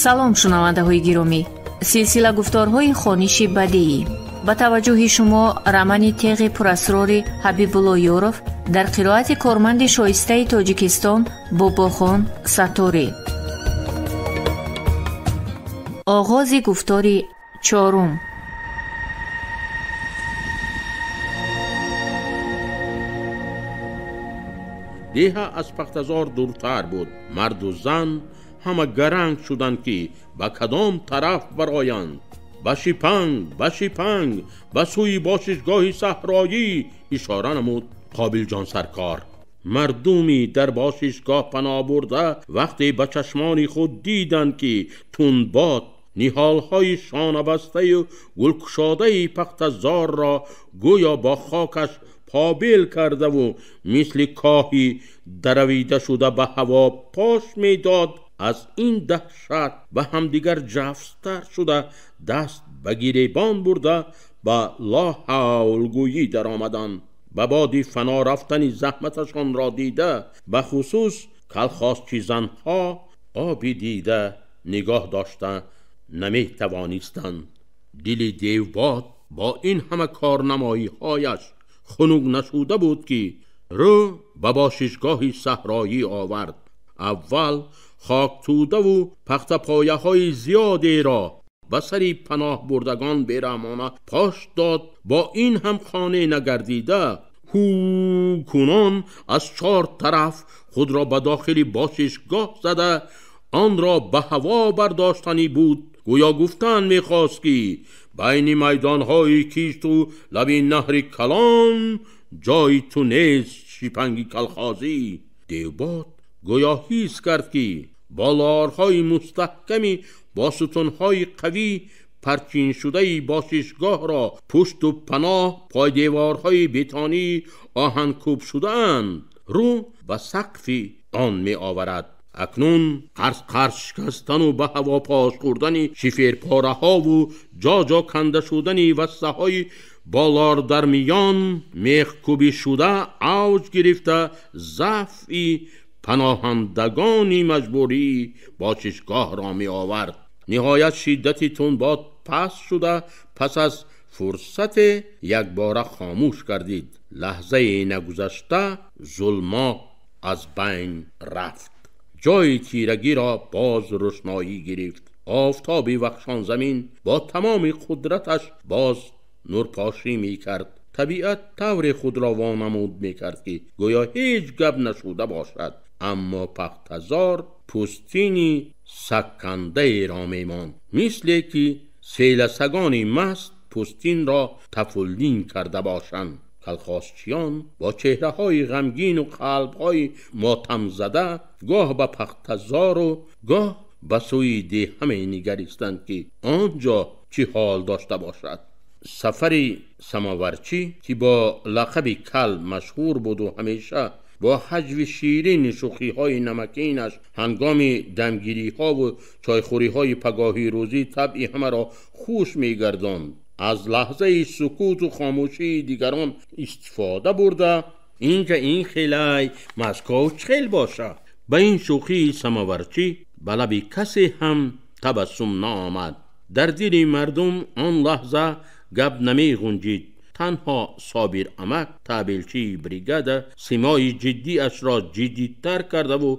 Салом, шунавандаҳои гиромӣ. Силсила гуфторҳои хониши бадеӣ. Ба таваҷҷӯҳи шумо романи теғи пурасрори Ҳабибулло Ёров дар қироати корманди шоистаи Тоҷикистон Бобохон Сатторӣ. Оғози гуфтори чорум. Деҳа аз пахтазор дуртар буд. Марду зан ҳама гаранг шуданд, ки ба кадом тараф бароянд. Ба шипанг, ба шипанг, ба сӯи бошишгоҳи саҳроӣ ишора намуд Қобилҷон саркор. Мардуми дар бошишгоҳ паноҳ бурда вақте ба чашмони худ диданд, ки тундбод ниҳолҳои шонабастаю гулкушодаи пахтазорро гӯё бо хокаш побел кардаву мисли коҳи даравида шуда ба ҳаво пош медод, аз ин даҳшат ба ҳамдигар ҷафстар шуда даст ба гиребон бурда ба лоҳавлгӯйӣ даромаданд. Ба боди фано рафтани заҳматашонро дида, ба хусус калхозчизанҳо оби дида нигоҳ дошта наметавонистанд. Дили девбод бо ин ҳама корнамоиҳояш хунук нашуда буд, ки рӯ ба бошишгоҳи саҳроӣ овард. Аввал хоктудаву пахтапояҳои зиёдеро ба сари паноҳбурдагон бераҳмона пош дод. Бо ин ҳам қонеъ нагардида, ҳукунон аз чор тараф худро ба дохили бошишгоҳ зада онро ба ҳаво бардоштанӣ буд. Гӯё гуфтан мехост, ки байни майдонҳои кишту лаби наҳри калон ҷои ту нест, шипанги калхозӣ. Девбод гӯё ҳис кард, ки болорҳои мустаҳками бо сутунҳои қавӣ парчиншудаи бошишгоҳро пушту паноҳ пойдеворҳои бетонӣ оҳанкӯб шудаанд, рӯ ба сақфи он меоварад. Акнун қарс-қарс шикастану ба ҳаво пош хӯрдани шиферпораҳову ҷо-ҷо канда шудани вассаҳои болор дар миён мехкӯбӣ шуда авҷ гирифта зафи паноҳандагони маҷбурии бошишгоҳро меовард. Ниҳоят шиддати тундбод паст шуда пас аз фурсате якбора хомӯш гардид. Лаҳзае нагузашта зулмот аз байн рафт. Ҷои тирагиро боз рӯшноӣ гирифт. Офтоби вахшонзамин бо тамоми қудраташ боз нурпошӣ мекард. Табиат тавре худро вонамуд мекард, ки гӯё ҳеҷ гап нашуда бошад. Аммо пахтазор пӯстини саккандаеро мемонд, мисле ки селасагони маст пӯстинро тафуллин карда бошанд. Калхозчиён бо чеҳраҳои ғамгину қалбҳои мотамзада гоҳ ба пахтазору гоҳ ба сӯи деҳа менигаристанд, ки он ҷо чӣ ҳол дошта бошад. Сафари самоварчӣ, ки бо лақаби кал машҳур буду ҳамеша бо ҳаҷви ширини шӯхиҳои намакинаш ҳангоми дамгириҳову чойхӯриҳои пагоҳи рӯзӣ табъи ҳамаро хуш мегардонд, аз лаҳзаи сукуту хомӯшии дигарон истифода бурда инҷа ин хелай Москов чӣ хел боша. Ба ин шӯхии самоварчӣ ба лаби касе ҳам табассум наомад. Дар дили мардум он лаҳза гап намеғунҷид. Танҳо Собир амак, табелчии бригада, симои ҷиддиашро ҷиддитар кардаву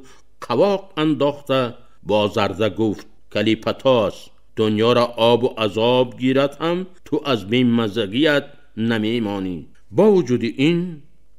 қавоқ андохта бо зарда гуфт: калипатос, дунёро обу азоб гирад ҳам ту аз бемазагият намемонӣ. Бо вуҷуди ин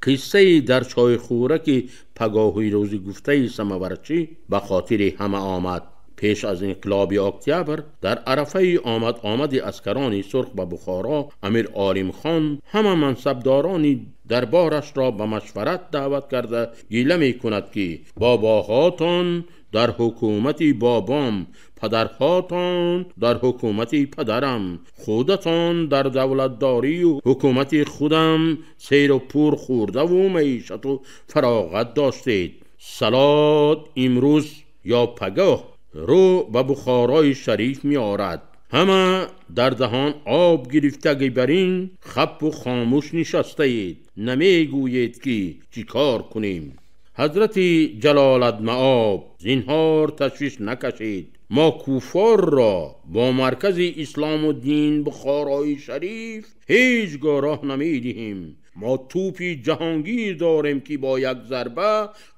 қиссаи дар чойхӯраки пагоҳи рӯзи гуфтаи самоварчӣ ба хотири ҳама омад. Пеш аз инқилоби октябр дар арафаи омад-омади аскарони сурх ба Бухоро, Амир Олимхон ҳама мансабдорони дарборашро ба машварат даъват карда гила мекунад, ки бобоҳотон дар ҳукумати бобом, падарҳотон дар ҳукумати падарам, худатон дар давлатдорию ҳукумати худам сейру пур хӯрдаву маишату фароғат доштед. Салот имрӯз ё пагоҳ рӯ ба Бухорои шариф меорад. Ҳама дар даҳон об гирифтаги бар ин хапу хомӯш нишастаед, намегӯед ки чӣ кор кунем. Ҳазрати Ҷалолатмаоб, зинҳор ташвиш накашед. Мо куфорро бо маркази ислому дин Бухорои шариф ҳеҷ гоҳ роҳ намедиҳем. Мо тӯпи ҷаҳонгир дорем, ки бо як зарба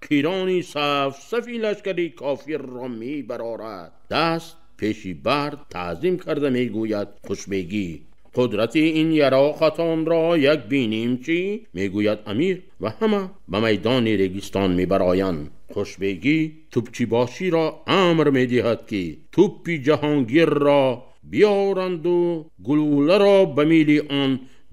қирони сафсафи лашкари кофирро мебарорад. Даст пеши бар таъзим карда мегӯяд Хушбегӣ. Қудрати ин яроқатонро як бинем чӣ? Мегӯяд амир ва ҳама ба майдони регистон мебароянд. Хушбегӣ тӯпчибоширо амр медиҳад, ки тӯпи ҷаҳонгирро биёранду гулӯларо ба мили он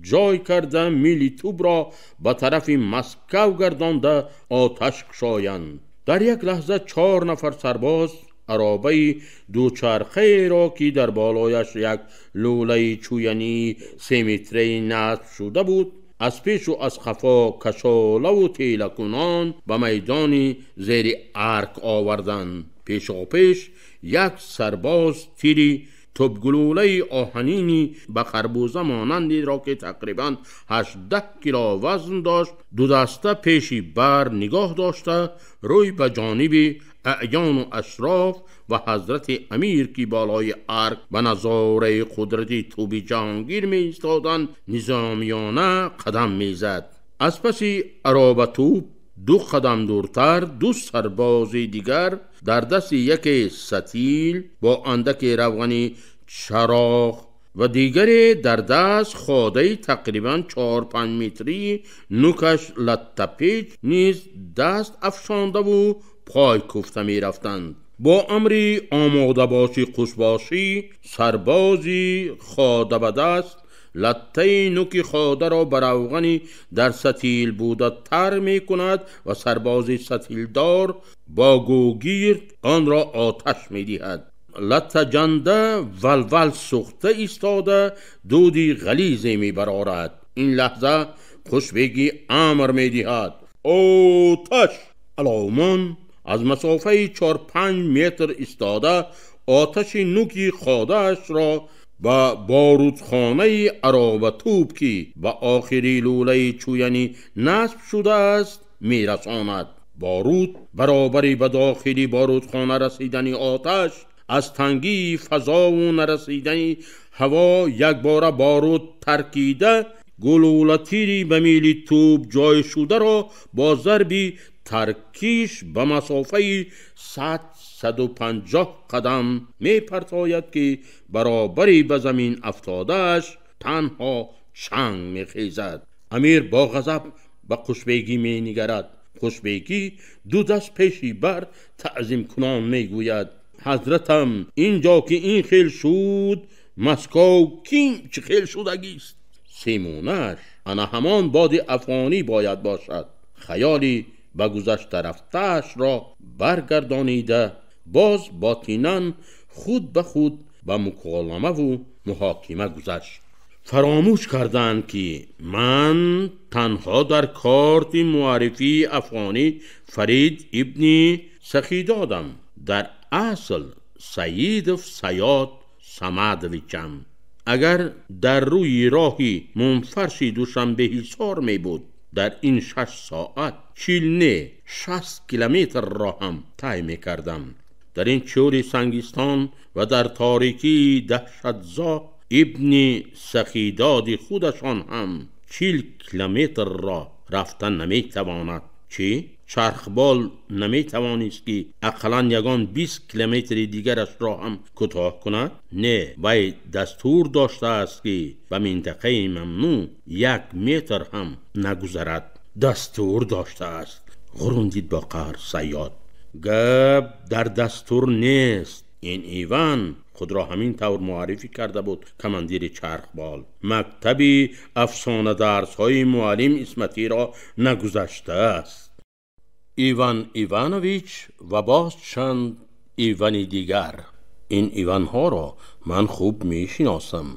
ҷой карда, мили тӯбро ба тарафи Маскав гардонда оташ кушоянд. Дар як лаҳза 4 нафар сарбоз аробаи дучархаеро, ки дар болояш як лӯлаи чӯянии 3 метраи насб шуда буд, аз пешу аз қафо кашолаву телакунон ба майдони зери арк оварданд. Пешопеш як сарбоз тири тӯбгулӯлаи оҳанини ба харбуза монандеро, ки тақрибан 18 кило вазн дошт, дудаста пеши бар нигоҳ дошта, рӯй ба ҷониби аъёну ашроф ва ҳазрати амир, ки болои арк ба назораи қудрати тӯби ҷаҳонгир меистоданд, низомиёна қадам мезад. Аз паси аробатӯб 2 қадам дуртар 2 сарбози дигар дар дасти яке сатил бо андаки равғани чароғ ва дигаре дар даст ходаи тақрибан 4-5 метрии нукаш латтапеч низ даст афшондаву пой куфта мерафтанд. Бо амри омодабоши қушбошӣ сарбози хода ба даст латтаи нуки ходаро ба равғани дар сатил буда тар мекунад ва сарбози сатилдор бо гӯгирд онро оташ медиҳад. Латтаҷанда валвал сӯхта истода дуди ғализе мебарорад. Ин лаҳза Хушбегӣ амр медиҳад: оташ! Аловмон аз масофаи 4-5 метр истода оташи нуки ходаашро ба борудхонаи аробатӯб, ки ба охири лӯлаи чӯянӣ насб шудааст, мерасонад. Боруд баробари ба дохили борудхона расидани оташ аз тангии фазову нарасидани ҳаво якбора боруд таркида, гулӯлатири ба мили тӯб ҷой шударо бо зарби таркиш ба масофаи 100-150 қадам мепартояд, ки баробари ба замин афтодааш танҳо чанг мехезад. Амир бо ғазаб ба Хушбегӣ менигарад. Хушбегӣ ду даст пеши бар таъзимкунон мегӯяд: ҳазратам, ин ҷо ки ин хел шуд, Маскав ким чӣ хел шудагист? Симонаш ана ҳамон боди афғонӣ бояд бошад. Хаёли ба гузашта рафтаашро баргардонида, боз ботинан худ ба худ ба муколамаву муҳокима гузашт. Фаромӯш карданд, ки ман танҳо дар корти муаррифии афғонӣ Фарид ибни Сахидодам. Дар асл Саидов Саёд Самадовичам. Агар дар рӯи роҳи мунфарши Душанбе Ҳисор мебуд, дар ин 6 соат 40 километрро ҳам тай мекардам. Дар ин чӯри Сангистон ва дар торикии даҳшатзо ибни Сахидоди худашон ҳам 40 километрро рафта наметавонад. Чӣ? Чархбол наметавонист, ки ақаллан ягон 20 километри дигарашро ҳам кӯтоҳ кунад? Не, вай дастур доштааст, ки ба минтақаи мамнӯъ 1 метр ҳам нагузарад. Дастур доштааст. Ғурундид бо қаҳр Саёд. Гап дар дастур нест. Ин Иван худро ҳамин тавр муаррифӣ карда буд командири чархбол. Мактаби афсонадарсҳои муаллим Исматиро нагузаштааст. Иван Иванович ва боз чанд Ивани дигар. Ин Иванҳоро ман хуб мешиносам.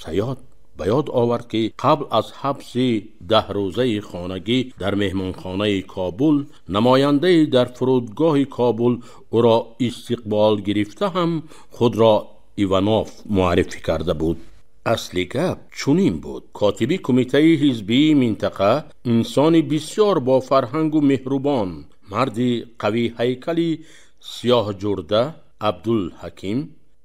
Саёд ба ёд овард, ки қабл аз ҳабси 10 рӯзаи хонагӣ дар меҳмонхонаи Кобул намояндаи дар фурудгоҳи Кобул ӯро истиқбол гирифта ҳам худро Иванов муаррифӣ карда буд. Асли гап чунин буд. Котиби кумитаи ҳизбии минтақа инсони бисёр бо фарҳангу меҳрубон, марди қавиҳайкали сиёҳҷурда, Абдулҳаким,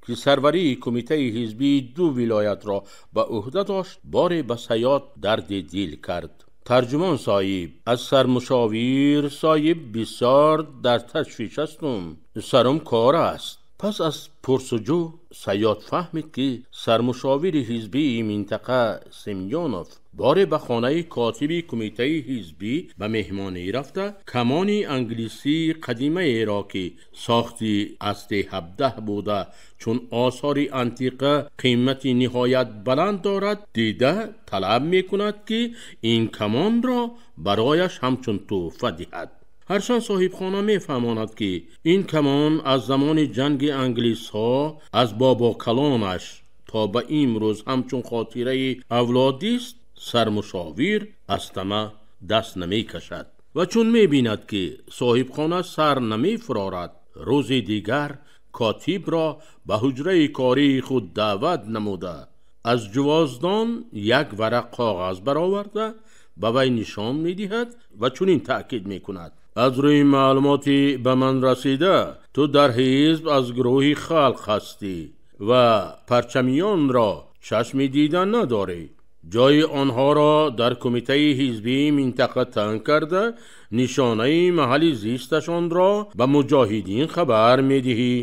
ки сарварии кумитаи ҳизбии ду вилоятро ба ӯҳда дошт, боре ба Саёд дарди дил кард. Тарҷумон соҳиб, аз сармушовир соҳиб бисёр дар ташвиш ҳастум, сарум кор аст. Пас аз пурсуҷӯ Саёд фаҳмид, ки сармушовири ҳизбии минтақа Семёнов боре ба хонаи котиби кумитаи ҳизбӣ ба меҳмонӣ рафта, камони англисии қадимаеро, ки сохти асри 17 буда, чун осори антиқа қимати ниҳоят баланд дорад, дида талаб мекунад, ки ин камонро барояш ҳамчун тӯҳфа диҳад. Ҳарчанд соҳибхона мефаҳмонад, ки ин камон аз замони ҷанги англисҳо аз бобокалонаш то ба имрӯз ҳамчун хотираи авлодист, сармушовир аз тама даст намекашад ва чун мебинад, ки соҳибхона сар намефурорад, рӯзи дигар котибро ба ҳуҷраи кории худ даъват намуда, аз ҷувоздон як варақ коғаз бароварда ба вай нишон медиҳад ва чунин таъкид мекунад: аз рӯи маълумоти ба ман расида, ту дар ҳизб аз гурӯҳи халқ ҳастӣ ва парчамиёнро чашми дида надорӣ. Ҷои онҳоро дар кумитаи ҳизбии минтақа танг карда, нишонаи маҳалли зисташонро ба муҷоҳидин хабар медиҳӣ.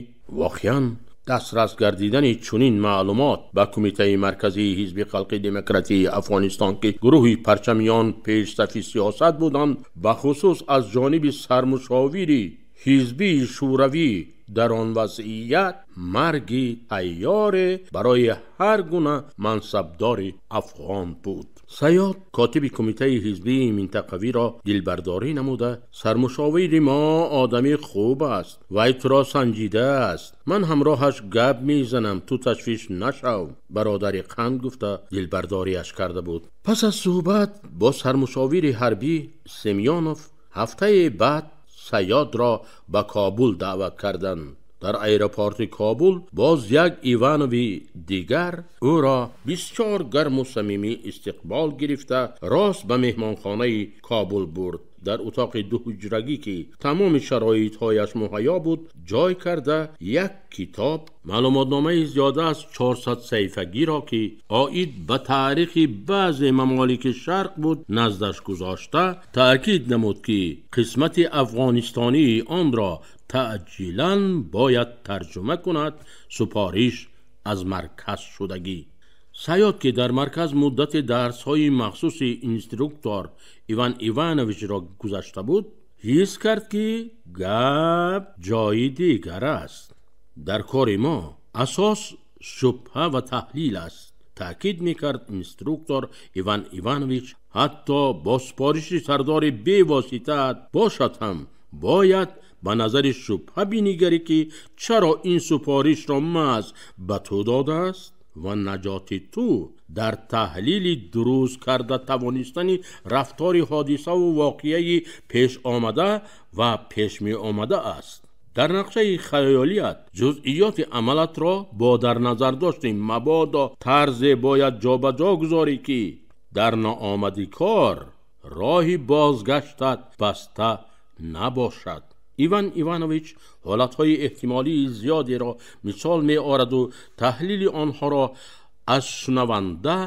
Воқеан дастрас гардидани чунин маълумот ба кумитаи марказии ҳизби халқи демократии Афғонистон, ки гурӯҳи парчамиён пешсафи сиёсат буданд, бахусус аз ҷониби сармушовири ҳизбии шӯравӣ дар он вазъият марги тайёре барои ҳар гуна мансабдори афғон буд. Саёд котиби кумитаи ҳизбии минтақавиро дилбардорӣ намуда, сармушовири мо одами хуб аст, вай туро санҷидааст, ман ҳамроҳаш гап мезанам, ту ташвиш нашав, бародари қанд гуфта дилбардориаш карда буд. Пас аз суҳбат бо сармушовири ҳарбӣ Семёнов ҳафтаи баъд Саёдро ба Кобул даъват карданд. Дар аэропорти Кобул боз як Иванови дигар ӯро бисёр гарму самимӣ истиқбол гирифта, рост ба меҳмонхонаи Кобул бурд. Дар утоқи дуҳуҷрагӣ, ки тамоми шароитҳояш муҳайё буд, ҷой карда як китоб маълумотномаи зиёда аз 400 саҳифагиро, ки оид ба таърихи баъзе мамолики шарқ буд, наздаш гузошта таъкид намуд, ки қисмати афғонистонии онро таъҷилан бояд тарҷума кунад, супориш аз марказ шудагӣ. Саёд, ки дар марказ муддати дарсҳои махсуси инструктор Иван Ивановичро гузашта буд, ҳис кард, ки гап ҷои дигар аст. Дар кори мо асос шубҳа ва таҳлил аст, таъкид мекард инструктор Иван Иванович. Ҳатто бо супориши сардори бевоситаат бошад ҳам бояд ба назари шубҳа бинигарӣ, ки чаро ин супоришро маҳз ба ту додааст ва наҷоти ту дар таҳлили дуруст карда тавонистани рафтори ҳодисаву воқеаи пешомада ва пешмеомада аст. Дар нақшаи хаёлият ҷузъиёти амалатро бо дар назар дошти мабодо тарзе бояд ҷобаҷо гузорӣ, ки дар ноомади кор роҳи бозгаштат баста набошад. Иван Иванович ҳолатҳои эҳтимолии зиёдеро мисол меораду таҳлили онҳоро аз шунаванда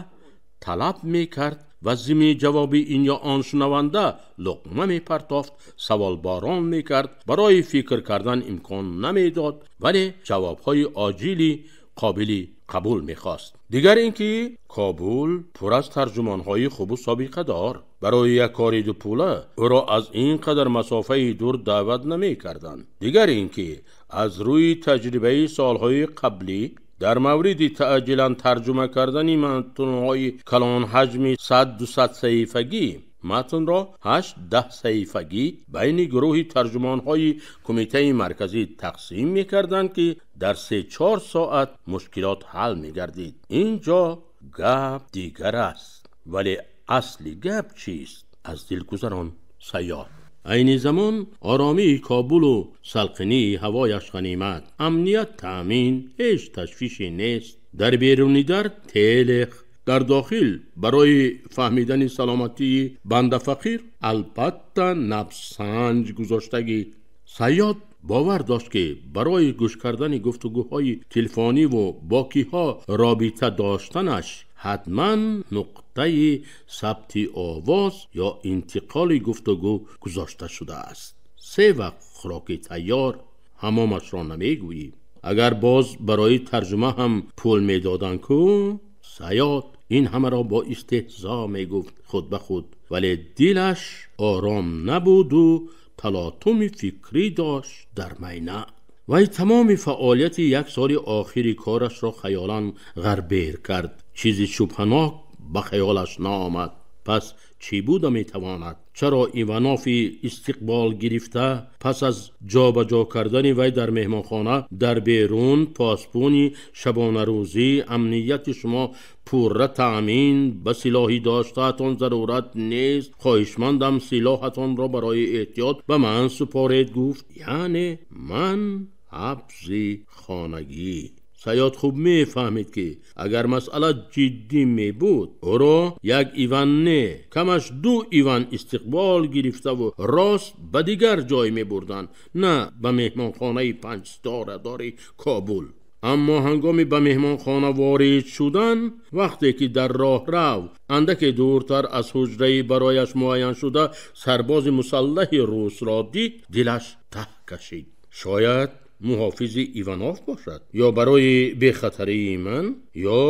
талаб мекард ва зимни ҷавоби ин ё он шунаванда луқма мепартофт, саволборон мекард, барои фикр кардан имкон намедод, вале ҷавобҳои оҷили қобили қабул мехост. Дигар ин ки Кобул пур аз тарҷумонҳои хубу собиқадор. Барои як кори дупула ӯро аз ин қадар масофаи дур даъват намекарданд. Дигар ин ки аз рӯи таҷрибаи солҳои қаблӣ дар мавриди таъҷилан тарҷума кардани матнҳои калонҳаҷми 100-200 саҳифагӣ матнро 8-10 саҳифагӣ байни гурӯҳи тарҷумонҳои кумитаи марказӣ тақсим мекарданд, ки дар 3-4 соат мушкилот ҳал мегардид. Ин ҷо гап дигар аст, вале асли гап чист? Аз дилгузарон Саёд. Айни замон оромии Кобулу салқинии ҳавояш ғанимат, амният таъмин, ҳеҷ ташвише нест. Дар беруни дар телех, дар дохил барои фаҳмидани саломатии бандафақир албатта набзсанҷ гузоштагӣ. Саёд Бовар дошт, ки барои гӯш кардани гуфтугӯҳои телефониву бо киҳо робита доштанаш ҳатман нуқтаи сабти овоз ё интиқоли гуфтугӯ гузошта шудааст. Се вақт хӯроки тайёр, ҳамомашро намегӯӣ. Агар боз барои тарҷума ҳам пул медоданд ку? Саёд ин ҳамаро бо истеҳзо мегуфт худ ба худ, вале дилаш ором набуду талотуми фикрӣ дошт дар майна. Вай тамоми фаъолияти як соли охири корашро хаёлан ғарбер кард. Чизи шубҳанок ба хаёлаш наомад. Пас чӣ буда метавонад? Чаро Иванови истиқбол гирифта пас аз ҷобаҷо кардани вай дар меҳмонхона дар берун посбони шабонарӯзӣ амнияти шумо пурра таъмин, ба силоҳи доштаатон зарурат нест, хоҳишмандам силоҳатонро барои эҳтиёт ба ман супоред гуфт? Яъне ман ҳабзи хонагӣ. Саёд хуб мефаҳмид, ки агар масъала ҷиддӣ мебуд, ӯро як Иван не, камаш ду Иван истиқбол гирифтаву рост ба дигар ҷой мебурданд, на ба меҳмонхонаи панҷсторадори Кобул. Аммо ҳангоми ба меҳмонхона ворид шудан, вақте ки дар роҳрав андаке дуртар аз ҳуҷраи барояш муайян шуда сарбози мусаллаҳи русро дид, дилаш таҳ кашид. Шояд муҳофизи Иванов бошад, ё барои бехатарии ман, ё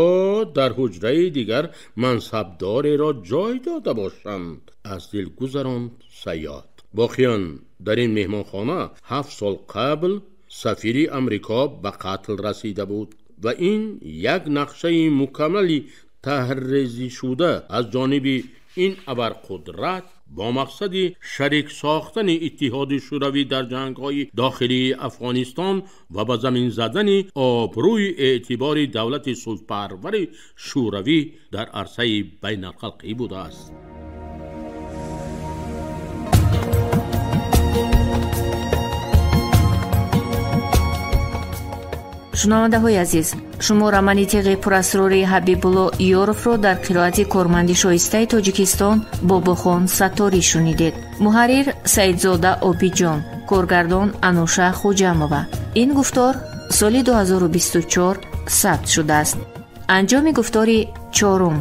дар ҳуҷраи дигар мансабдореро ҷой дода бошанд, аз дил гузаронд Саёд. Воқеан дар ин меҳмонхона 7 сол қабл сафири Амрико ба қатл расида буд ва ин як нақшаи мукаммали таҳрезишуда аз ҷониби ин абарқудрат бо мақсади шарик сохтани Иттиҳоди Шӯравӣ дар ҷангҳои дохилии Афғонистон ва ба замин задани обрӯи эътибори давлати сулҳпарвари Шӯравӣ дар арсаи байналхалқӣ будааст. Шунавандаҳои азиз, шумо романи теғи пурасрори Ҳабибулло Ёровро дар қироати корманди шоистаи Тоҷикистон Бобохон Сатторӣ шунидед. Муҳаррир Саидзода Обиҷон, коргардон Ануша Хуҷамова. Ин гуфтор соли 2024 сабт шудааст. Анҷоми гуфтори чорум.